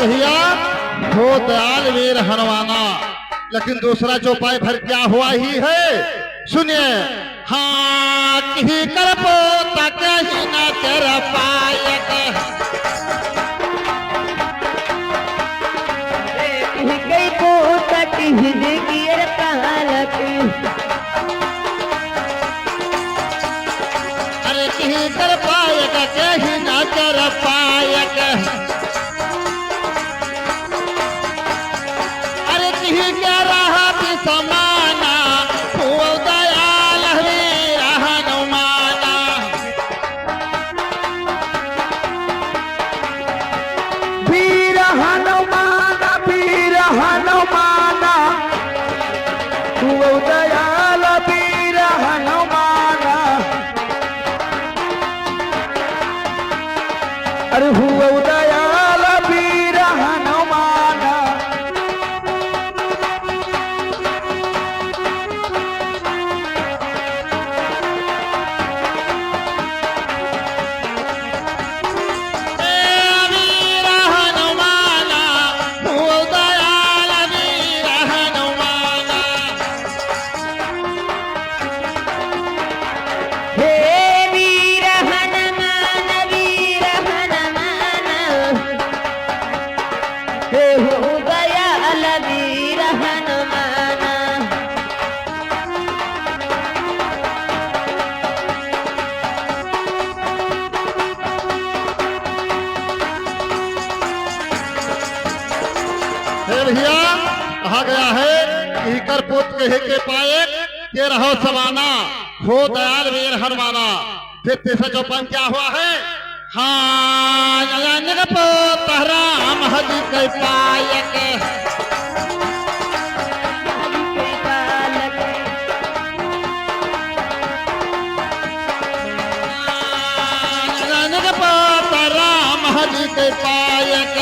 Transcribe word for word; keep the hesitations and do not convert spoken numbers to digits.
भैया, हो दयाल वीर हनुमाना। लेकिन दूसरा चौपाई भर क्या हुआ ही है, सुनिए। हाँ, किही कर पोता कहीं ना कर पायक। किही कर पोता कहीं ना कर पायक। अरे किही कर पायक, कहीं ना कर पायक। अरे किही के रहा बिसमाना, हुआ दयाल वीर हनुमाना। वीर हनुमाना, वीर हनुमाना, हुआ दयाल वीर हनुमाना। अरे हुआ दयाल वीर हनुमाना। ए वीर हनुमाना, हुआ दयाल वीर हनुमाना। हे वीर हनुमान, वीर हनुमान, हे हो दयाल वीर हनुमान। हे भैया, कहा गया है कि इकर पोत कहे के पायक, के रहो समाना, हो दयाल वीर हनुमाना। फिर तीसरा चौपाई क्या हुआ है? हाँ, अनिल पोत राम हरि के पायक। अनिल पोत राम हरि के पायक।